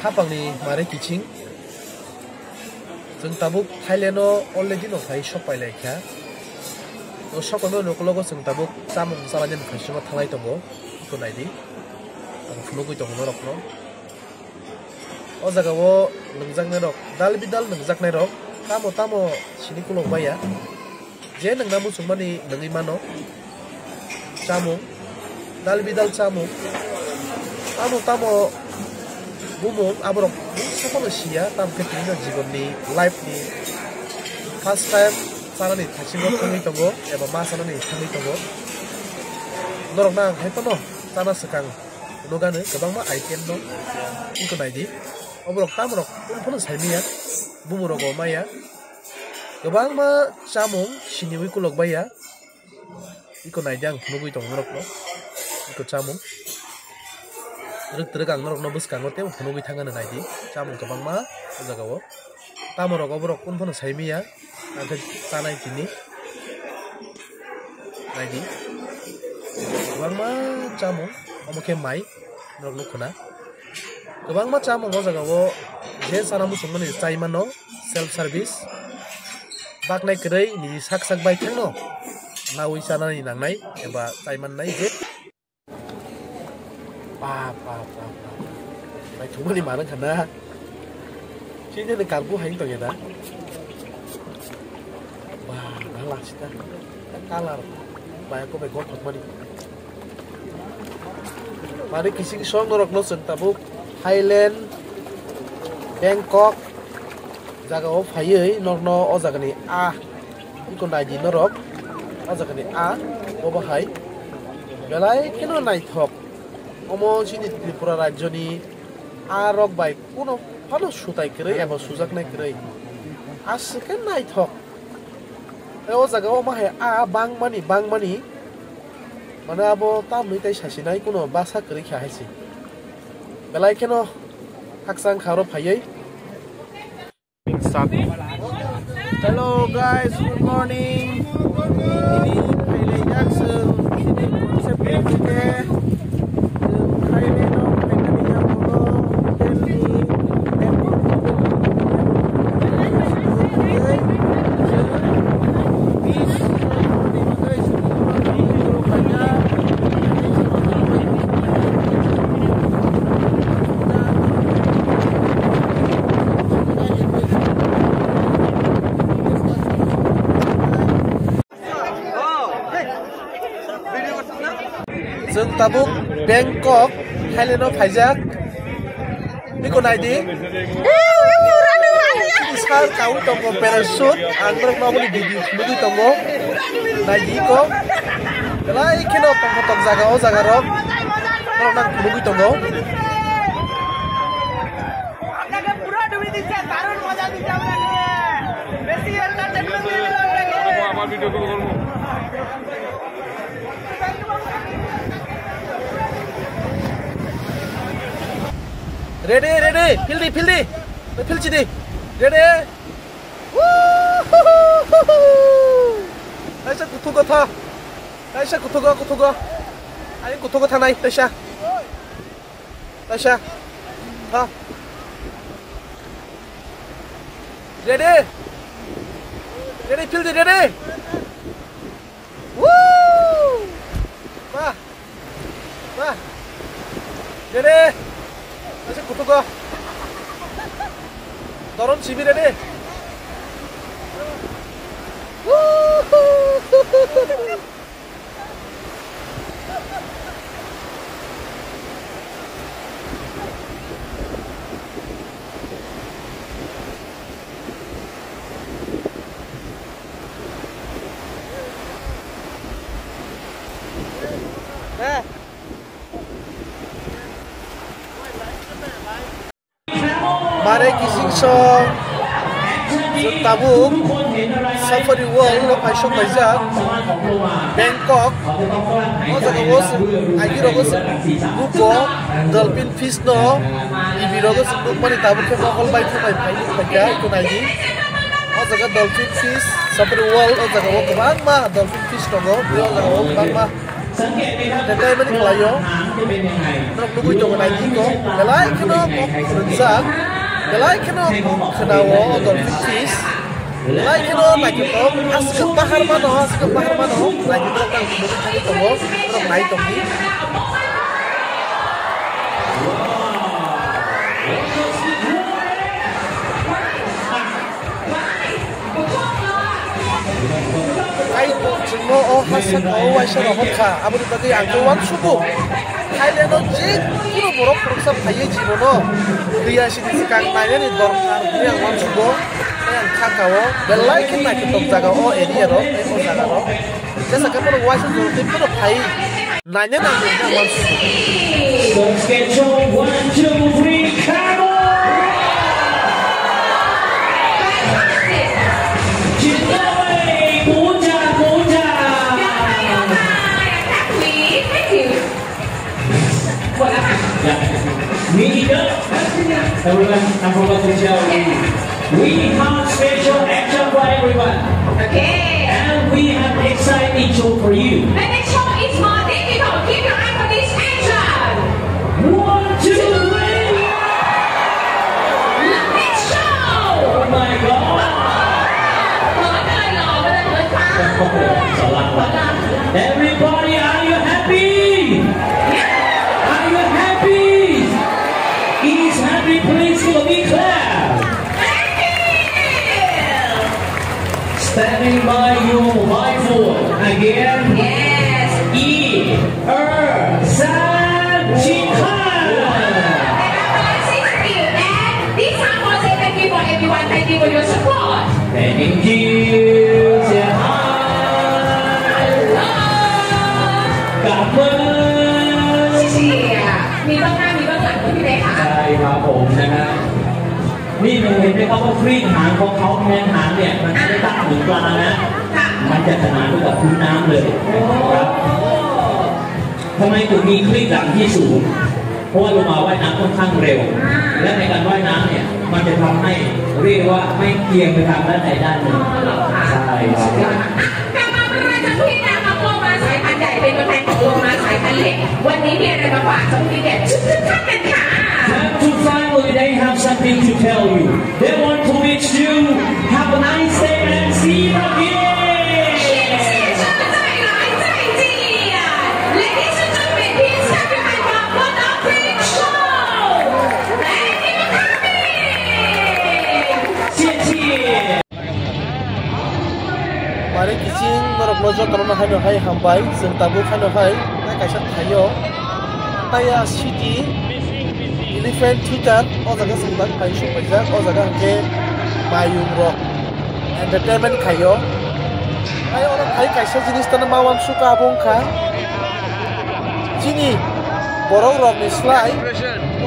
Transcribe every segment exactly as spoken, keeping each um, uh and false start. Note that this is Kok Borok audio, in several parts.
Hapangni mare kiching. Chwng tabuk Thailand o already no phai sok pai lai kha. O sok pai mani ukulogo chwng tabuk chamung chalainani phaisingno thanglai tongo. Iko naidi. Ang phunugwi tongo norokno. O jaga o nwngjaknai rok, dal bidal nwngjaknai rok, tamo tamo sini kulok baiya. Je nwngna muchungmani nwngwi mano. Chamung, dal bidal chamung. Tamo tamo bumung aborok bungsa phano siya, tamo khe tini no jibonni life ni first time chanani thaisingo thangwi tongo, eba ma chanani thangwi tongo. Norokno ang hai phano chana swkang nugano kwbangma item no. Iko naidi, oborok tamorok kunu phano saimanya, bumung rogo maya. Kwbangma chamung siniwi kulok baiya. Iko naidi ang phunugwi tongo norokno. Iko chamung. Rwk twrwk ang norokno bwskango tei phunugwi thangano naidi. Chamung kwbangma o jaga o. Tamorok oborok kunu phano saimanya. Ang khe chanai tini. Naidi. Kwbangma chamung. Omo khe mai. Norok nukho na. Kwbangma chamung o jaga o je chana muchungmani chai mano, self service. Baknai kwrwi nini sak sak bai thangno nawi chanani nangnai eba chai mannai je. Ba, ba, ba, ba. Naithokmani manwkha na. Chini ni karbu hai tongya da. Ba, na lasita. Kalar. Ba, ko bai gor thokmani. Mari kising song norok no chwng tabuk Thailand, Bangkok jaga o phaiwi norok no o jaga ni a iko naidi norok o jaga ni a bo bahai belai kheno naithok. Omo chini Tripura rajyo ni a rok bai kuno phano sutai kwrwi eba sujaknai kwrwi. Aswk khe naithok. Tei o jaga o ma hai a bangmani, bangmani. Mane abo tamni tei sasinai kuno basa kwrwi kha hai se. Belai kheno khakchang kha oro phaiwi. Hello guys, good morning. Tini phailai jak chwng chini concept khe chwng Thailand o phaimani yagulo hotel ni airport ni beach. Chwng tabuk Bangkok, Thailand o phaijak. Iko naidi. Sar kawi tongo parachute, ang norok no aboni video nugwi tongo. Naidi iko. Belai kheno tongkha tong jaga o jaga rok. Norok nang nugwi tongo. আপনাকে পুরো ডুবি দিচ্ছে, দারুণ মজা দিচ্ছে আপনাকে। বেশি এন্টারটেইনমেন্ট দিয়ে দিল আপনাকে। আমার ভিডিও কল করবো। Ready, ready, phil di, phil di. Phil chidi. Ready. Woo! Taisa kuthugo tha. Taisa kuthugo, kuthugo. Ai kuthugo thanai, taisa. Taisa. Tha. Ready. Ready, phil di, ready. Woo! Wah! Wah! Ready! Masih kutugo. Doron simi ready. Woo! Mare kising song tabuk Safari World no paisok paijak Bangkok. O jaga o agi rogo buko dolphin fish no ibi rogo sung nukmani tabuk khe mokol bai thumai phai nukmani kya iko naidi. O jaga dolphin fish Safari World o jaga o kwbangma dolphin fish tongo. O jaga o kwbangma Entertainment khlaio. Norok nugwi tongo naithotok. Belai kheno kok rwngjak. Belai kheno kok khwnao o dolphin fish. Belai kheno naithotok. Aswk bahar mano, aswk bahar mano. Naithotok tang nugwi thangwi tongo. Norok nai tongdi. Kaitor chwngno o ha saka o uaisa rok hor kha, aboni bagwi ang khe uansugo. Thailand o je kunu borok khoroksa phaiwi jibono twi asini swkang nainani dorkar hwnwi ang uansugo. Tei ang kha ka o belai khe naithotok jaga o area rok tei o jaga rok. Jesa khe bono uaisa jorok tei bono phai. Naina nang nang nang. Stop sketch show, one, two, three, come on! Chitoi, puja, puja! Thank you. What happened? Yeah. We don't. Everyone, I forgot to tell you. We have special action for everyone. Okay. And we have exciting show for you. The next show is more difficult. Keep your eye for this action. One, two, three. Look at show. Oh my God. ร้อนเลยเหรอ ไม่ได้เลยค่ะ Everybody, are you happy? Are you happy? Is happy, please give a big clap. Standing by you, by four. Again. Yes. 一二三，请看。 This time, I say thank you for everyone. Thank you for your support. Thank you, 谢谢。 Hello. 感恩。 谢谢。 มีเบื้องหน้า มีเบื้องหลัง คุณพี่เล็กค่ะ ใช่ครับผมนะฮะ นี่หนูเห็นไหมครับว่าครีบหางของเขาแทนหางเนี่ย มันไม่ได้ตั้งเหมือนปลานะ ค่ะ มันจะขนานไปกับพื้นน้ำเลยนะครับ ทำไมถึงมีครีบหลังที่สูง เพราะว่าโลมาว่ายน้ำค่อนข้างเร็ว และในการว่ายน้ำเนี่ย มันจะทำให้เรียกว่าไม่เอียงไปทางด้านใดด้านหนึ่ง อ๋อเหรอคะ ใช่ครับ กลับมาเรื่องที่นำมาโลมาสายพันธุ์ใหญ่เป็นตัวแทนของโลมาสายพันธุ์เล็ก วันนี้มีอะไรมาฝากเจ้าพี่เด็กทุกท่านกันค่ะ Time to finally they have something to tell you. They want to wish you have a nice day and see you again. 谢谢，真的再来再见。Ladies and gentlemen, please clap your hands for Bonobri Show. Thank you for coming. 谢谢。 Mare kiching norokno jotono haino hai hambai, chwng tabuk haino hai tei kaisa thaio. Taya City Elephant Theater, o jaga chwng tak phai suk paijak, o jaga hwnkhe mayung rok entertainment khaio. Tei oro phai kaisa jinis tano ma uansukha, abo wngkha chini borok rokni slai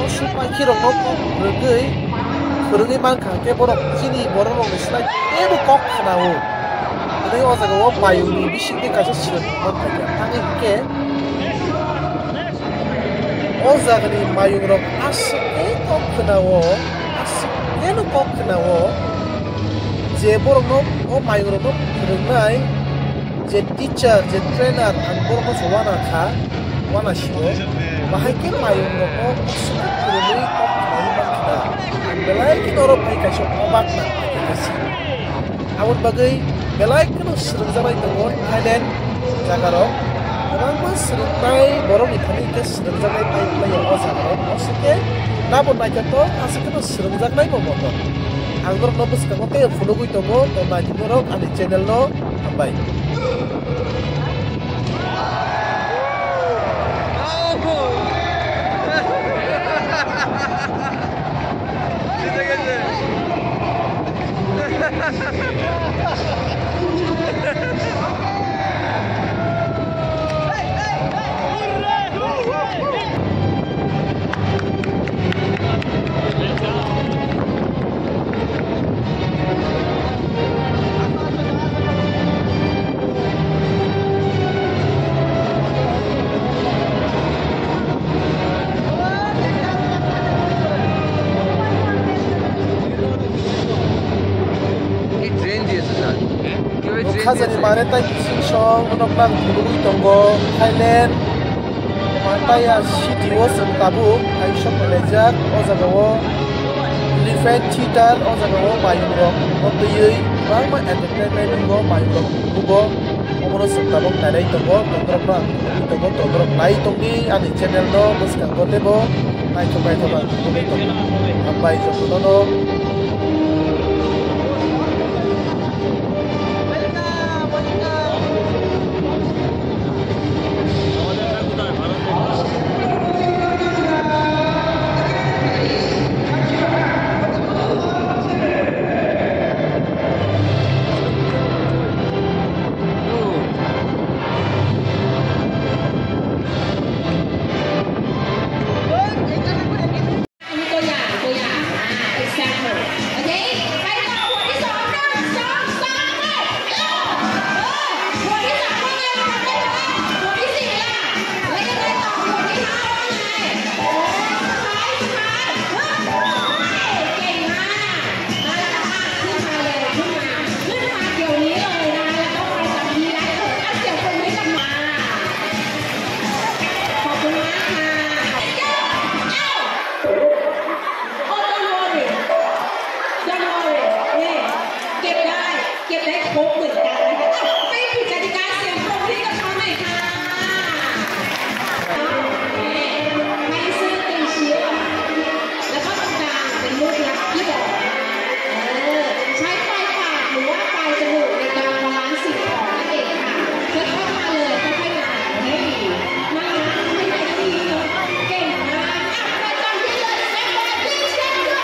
o supaikhi rokno kok rwgwi phwrwngwi mankha, hwnkhe borok chini borok rokni slai teibo kok khwnao. Hwnwi o jaga o mayungni bisingtwi kaisa swrwng mankha, tangwi hwnkhe o jagani mayungrok aswk khe kok khwnao, aswk kheno kok khwnao, je borokno o mayungrokno phwrwngnai, je teacher, je trainer, ang borokno se uana kha, uana sio, bahai khe mayungrokno aswk khe phwrwngwi kok khwnai mankha, ang belai kheno oro phai kaisa obak nang kha si. Aboni bagwi belai kheno swrwngjaknai tongo Thailand jagarok. Kwbangma swrwngnai borokni thani hwnkhe swrwngjaknai pai phlaiya o jagarok. Aswk khe nabo naithotok, aswk kheno swrwngjaknai bo motom. Ang norokno bwskango tei phunugwi tongo, to naitoknairok ani channel no hambai. Khajani mare tai bising so. Norok nang phunugwi tongo Thailand, Pattaya city o chwng tabuk hai sok phaijak. O jaga o Elephant Theater, o jaga o mayung rok no twiwi kwbangma entertainment wngo, mayung rok phunukgo. Omono chwng tabuk nainai tongo, tongdorok no ang phunugwi tongo, tongdorok nai tongdi ani channel no bwskango teibo naithok naithok ang phunugwi tongo. Hambai jotono no. Example. Okay? ไปต่อ บทที่สอง หนึ่ง สอง สาม ไป go! เออ บทที่สาม ว่าไง ทำได้ไหม บทที่สี่ ล่ะ แล้วยังไงต่อ บทที่ห้า ว่าไง โอ้ สุดท้าย สุดท้าย เฮ้ย เก่งมาก มาแล้วค่ะ ขึ้นมาเลย ขึ้นมา ขึ้นมาเดี๋ยวนี้เลยนะ แล้วก็ไปกับพี่ได้เลย อ่ะ เสียงปรบมือให้กับมา ขอบคุณมากค่ะ เอ้า Oh, don't worry. Don't worry. นี่ เก็บได้ เก็บได้ครบเหมือนกันนะคะ อ้าว ไม่ผิดกติกา เสียงปรบมือให้กับเขาหน่อยค่ะ นี่ ให้ซื่อตึงเชียว แล้วก็ตรงกลางเป็นรูปลักกี้บอล เออ ใช้ปลายปากหรือว่าปลายจมูกในการบาลานซ์สิ่งของนั่นเองค่ะ ค่อยๆมาเลย ค่อยๆมา เฮ้ย น่ารัก ไม่ใช่เรื่องดีเลย เก่งมาก อ่ะ ประจำที่เลย Stand by please, stand by.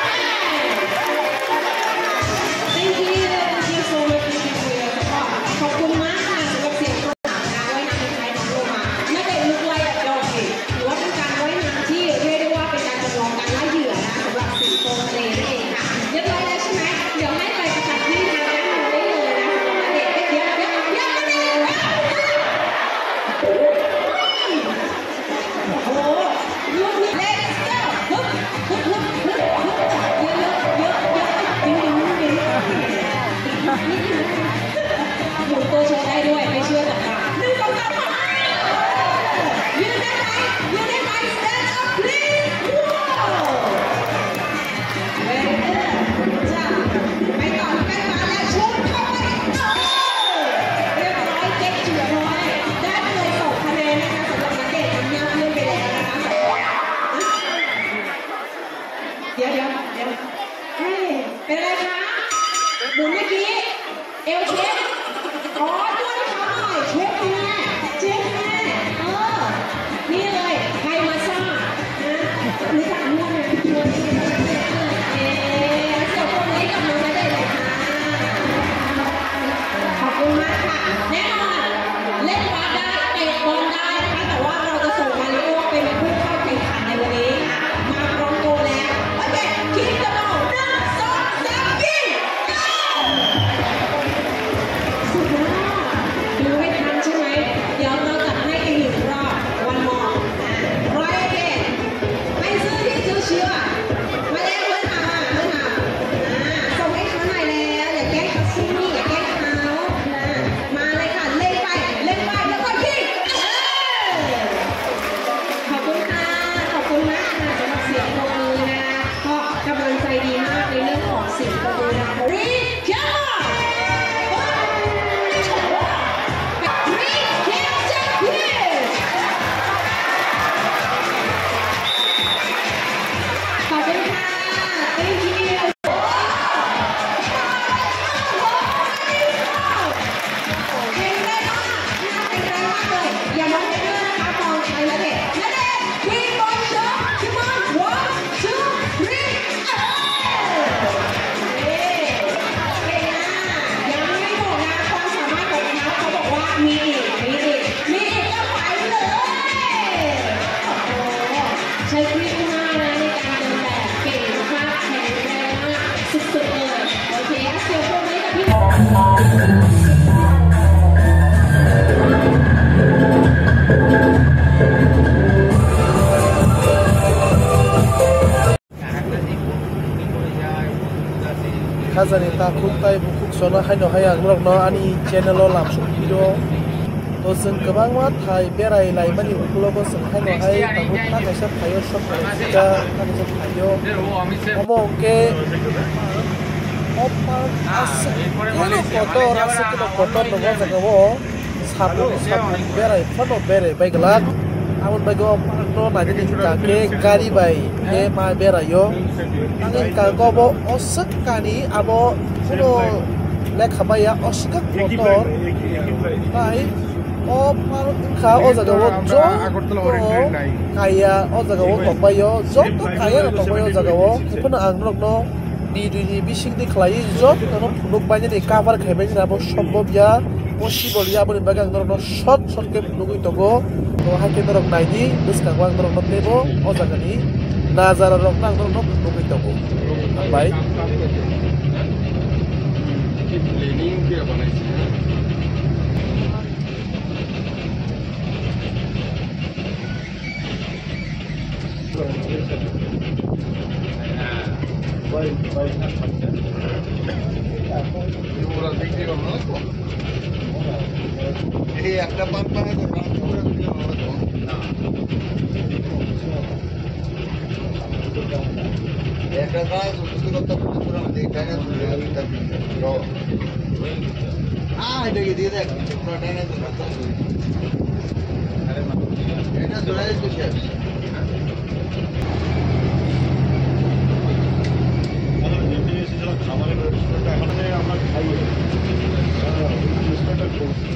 Thank you, thank you so much, thank you for your support. ขอบคุณมากค่ะ สำหรับเสียงปรบมือนะ ว่ายน้ำคล้ายๆน้องโลมา ณเดชน์ look like a dolphin ถือว่าเป็นการว่ายน้ำที่เรียกได้ว่าเป็นการจำลองการล่าเหยื่อนะคะ สำหรับสิงโตทะเลนั่นเองค่ะ เรียบร้อยแล้วใช่ไหม เดี๋ยวให้ไปประจำที่ทางด้านโน้นได้เลยนะคะ ณเดชน์ เดี๋ยว เดี๋ยว เดี๋ยว ณเดชน์ โอ้โห ลูกนี้ let's go ฮึบ ฮึบ ฮึบ ฮึบ ฮึบ เยอะๆ เยอะๆ เยอะๆ ดึงๆ ดึงๆ หมุนตัวโชว์ได้ด้วย ไม่เชื่อจับตา หนึ่ง สอง สาม ยืนได้ไหม ยืนได้ไหม stand up please ว้าว Very good จ้ะ ไปต่อที่แป้นฟ้าและชุดเข้าไป เออ เรียบร้อย get to the point ได้ไปเลย สอง คะแนนนะคะ สำหรับณเดชน์นำหน้าเพื่อนไปแล้วนะคะ เดี๋ยว เดี๋ยว เดี๋ยว เฮ้ย เป็นอะไรคะ หมุนเมื่อกี้ เอวเช็ค อ๋อ นวดให้เขาหน่อย เช็คแม่ เช็คแม่ เออ นี่เลย ไทยมาสซาจนะ รู้จักนวดไหม นวดนี่ เออ เสียงปรบมือให้กับน้องณเดชน์หน่อยค่ะ ขอบคุณมากค่ะ แน่นอน เล่นบาสได้ เตะบอลได้นะคะ แต่ว่าเราจะส่งมาริโอเป็นผู้เข้าแข่งขันในวันนี้ อ่ะ มาพร้อมตัวแล้ว โอเค คิกเดอะบอล หนึ่ง สอง สาม ยิง สุดยอด ดูให้ทันใช่ไหม เดี๋ยวเราจัดให้อีกหนึ่งรอบ one more อ่ะ try again ให้ซื่อที่เชื่อ มาแล้ว เพื่อนมา เพื่อนมา อ่า ส่งให้เขาหน่อยแล้ว อย่าแกล้งเขาสิ อย่าแกล้งเขา อ่า มาเลยค่ะ เล่นไป เล่นไป แล้วก็ยิง เออ ขอบคุณค่ะ ขอบคุณมากค่ะ สำหรับเสียงปรบมือนะคะ ก็กำลังใจดีมากในเรื่องของเสียงปรบมือนะคะ Read, come on! Read, come on! ขอบคุณค่ะ Thank you. เก่งมาก เก่งมากเลย อย่ามองไปเรื่อยนะคะ มองไปแล้วเนี่ย ณเดชน์ Green Ball Shot Come on one two three เออ เย้ เก่งมาก ยังไม่หมดนะ ความสามารถของเขา เขาบอกว่ามีอีก มีอีก มีอีกก็ไปเลย โอ้โห ใช้กริปมากนะในการเดินแบบ เก่งมาก แข็งแรงมาก สุดๆ เลย โอเค เสียงปรบมือให้กับพี่ Khajani takhuk tai bukhuk sono haino hai ang norokno ani channel o lamsok video Bo chwng kwbangma thai berai laimani ukulogo chwng haino hai tabuk ta kaisa thaio sok kalaijak, ta kaisa thaio. Omo hwnkhe o park aswk kheno kotor, aswk kheno kotor tongo o jagao. Sapung sapung berai phano berai bai glak. Aboni bagwi o park no nainani hwnkha khe gari bai khe ma beraio. Tangwi hwnkha khe obo oswk kani abo phano lekha maya, oswk kotor. Tai o park wngkha o jagao joto kaya o jagao tongbaio, joto kaya no tongbaio o jagao. Phano ang norokno video ni bisingtwi khlaiwi jotono phunuk bainani cover khaibainani abo sombob ya, possible ya, aboni bagwi ang norokno short short khe phunugwi tongo. To hai khe norok naidi, bwskango ang norokno teibo o jagani najararokno ang norokno phunugwi tongo. Hambai. এই একটা পান পানে তো রাত করে দিলে হবে তো। একটা কাজ করতে করতে পুরো আমাদের এখানে চলে যাবে, তার পিছনে। আহ, এটা কি দিয়ে দেখ, পুরো টানে তো রাখতে হবে। এটা চলে যাচ্ছে শেষ। আমাদের যেতে এসে যারা খাবারের ব্যবস্থাটা এখন আমরা খাই, হ্যাঁ, ওই ব্যবস্থাটা করছি।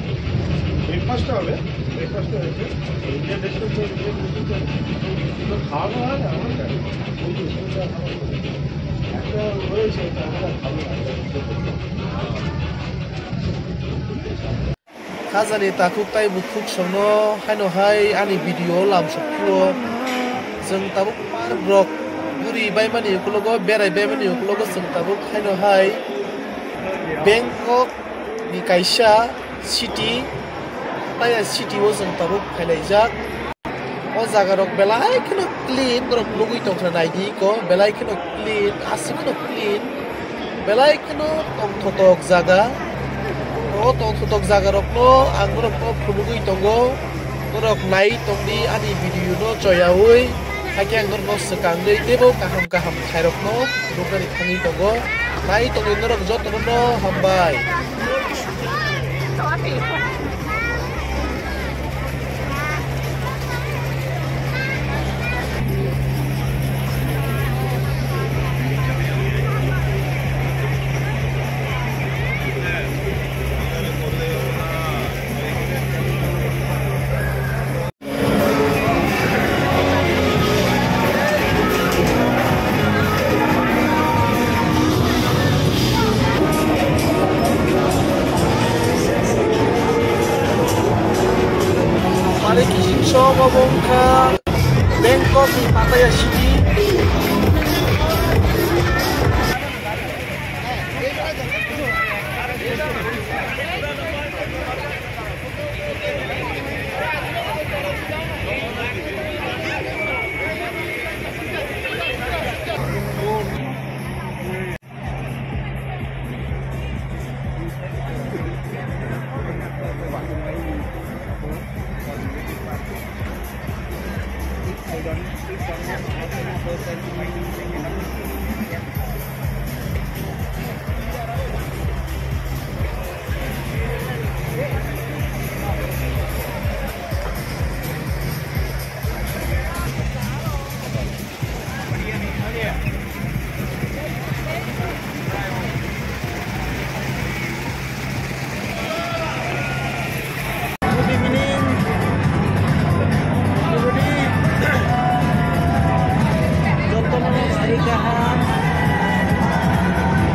ব্রেকফাস্টটা হবে, ব্রেকফাস্টটা হয়েছে। ইন্ডিয়ান রেস্টুরেন্ট তো ইন্ডিয়ান রেস্টুরেন্ট তো খাওয়ানো হয় না, আমার কাছে। ওই রেস্টুরেন্টটা আমার একটা রয়েছে, ওটা আমার ভালো লাগে। Khajani takhuk tai bukhuk songno haino hai ani video lamsok phuru. Chwng tabuk park rok guri baimani ukulogo, berai baimani ukulogo chwng tabuk haino hai Bangkok ni kaisa city, Pattaya city o chwng tabuk phailaijak. O jaga rok belai kheno clean, norok nugwi tongkha naidi ko, belai kheno clean, aswk kheno clean, belai kheno tongthotok jaga. O tongthotok jaga rokno ang norokno phunugwi tongo, norok nai tongdi ani video no choyaui, hakhe ang norokno swkangwi teibo kaham kaham thairokno nuknani thangwi tongo, nai tongdi norok jotono no hambai. Pare kising sok obo wngkha Bangkok ni Pattaya city. Good evening, everybody. Jotono sari kaham.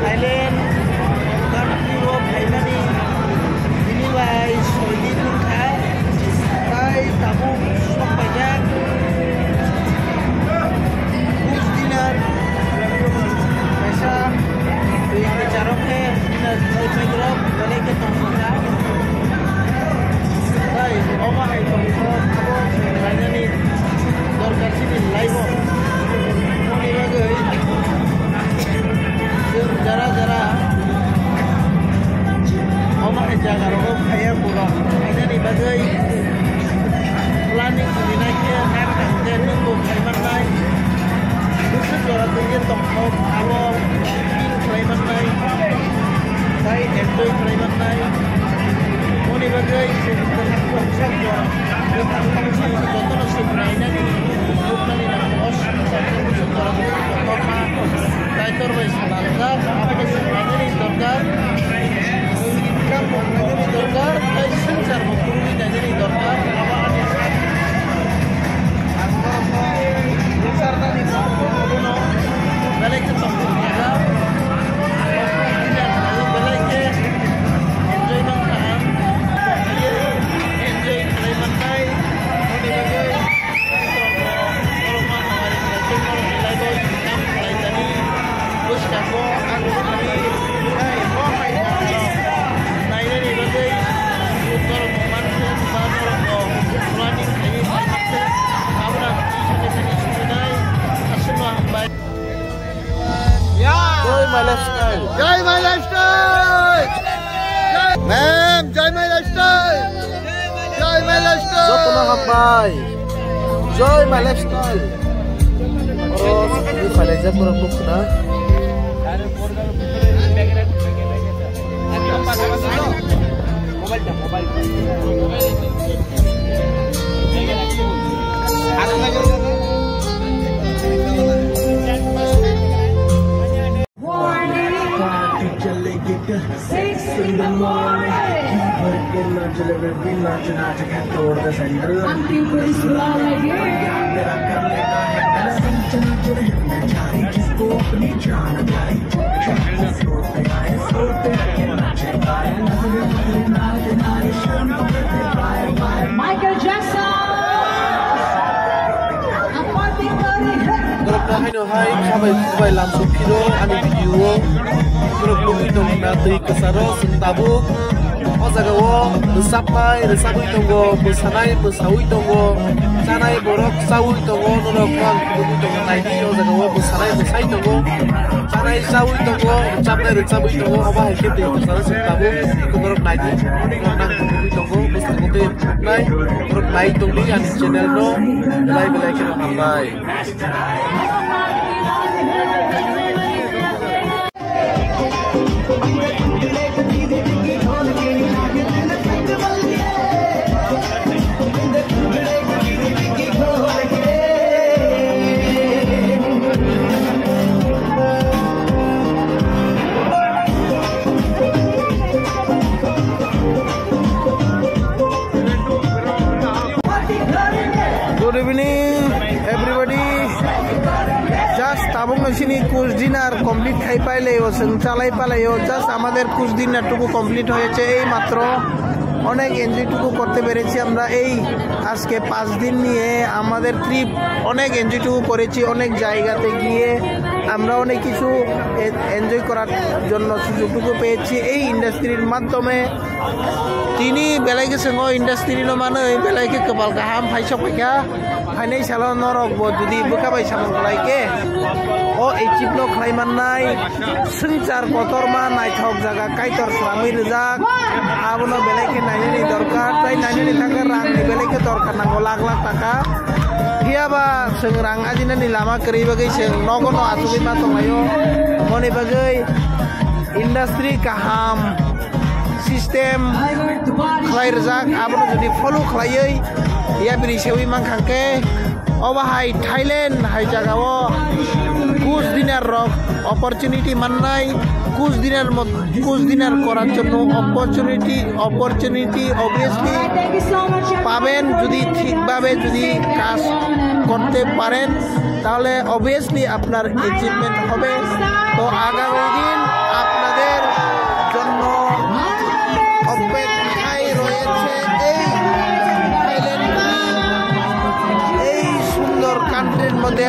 Thailand country o phaimani bini bai soi din wngkha. Tai tabuk sok paijak. Bus dinar. Kaisa twi kwcharok khe dinar twi kwcharok belai khe tongkha. Tai omo hai tongkha abo rainani dorkar chini life o. Moni bagwi chwng jara jara omo hai jaga rogo phaiya borok phainani bagwi. Jora twi tongthok abo feel khlai mannai, tei enjoy khlai mannai. Moni bagwi chwng kwthang kok sokbo kwthang kok sokbo jotono se nainani nuknani nang o swngchar tei swngchar kotorma Kaitor bai swlaijak, abo khe swng nainani dorkar. Income bo khlainani dorkar, tei swngchar bo kwrwngwi nainani dorkar. Abo ani sak. Ang norokno swngcharnani borokno belai khe tongthok khlaiya. Belai khe enjoy mankha ang. Enjoy khlai mannai. Aboni bagwi borokno hamari khlai tei borokni life-o income khlai tani. Bwskango ang nukmani, hai, bo hai nainani bagwi norokno manthung ba norokno planning khlaiwi manthung, abono ang twi sani sani suminai, aswkno hambai. Joy my lifestyle. Joy my lifestyle. Ma'am, joy my lifestyle. Joy my lifestyle. Jotono hambai. Joy my lifestyle. Oro sakni phailai jak borok nukho na. Six in the morning. Michael Jackson. Borok no haino hai khabai khubai lamsok phiro ani video o borok nugwi tongo na twi kwcharo chwng tabuk o jaga o rwchapnai rwchabwi tongo, mwsanai mwsawi tongo, chanai borok chawi tongo, norok no ang nugwi tongo naidi o jaga o mwsanai mwsai tongo, chanai chawi tongo, rwchapnai rwchabwi tongo, obo hai khe twi kwcharo chwng tabuk norok naidi norok nang nugwi tongo bwskango tei. Nai, borok nai tongdi ani channel no belai belai kheno hambai. Good evening, everybody. Just tabuk no sini kuch dinner complete khai pailaio, chwng chalai pailaio. Just amader kuch dinner tuku complete hoyeche ei matro. Onek enjoy tuku korte perechi amra ei ajke panch din niye amader trip. Onek enjoy tuku korechi, onek jaigate giye amra onek kichu e-, enjoy korar jonno sujog tuku peyechi ei industry-r madhyome. Tini belai khe chwng o industry no manwi belai khe kwpal kaham phaisok paikha. Phainai salo norok bo jodi bwkha bai samung khlai khe o achieve no khlai mannai. Swngchar kotorma naithok jaga Kaitor swlamwi rijak. Abono belai khe nainani dorkar, tei nainani thangkhe rangni belai khe dorkar nango, lakh lakh taka. Phiyaba chwng rang ajinani lama kwrwi bagwi chwng nogo no achugwi ma tonglaio. Moni bagwi industry kaham system khlai rijak, abono jodi follow khlaiwi yapri sewi mankha khe, obo hai Thailand hai jagao kuch dinner rok opportunity mannai, kuch dinner mo-, kuch dinner korar jonno opportunity, opportunity obviously paben, jodi thik bhabe jodi kaj korte paren, tahole obviously আপনার achievement হবে। তো আগামী দিন আপনাদের জন্য অপেক্ষায় রয়েছে এই থাইল্যান্ড, এই সুন্দর কান্ট্রির মধ্যে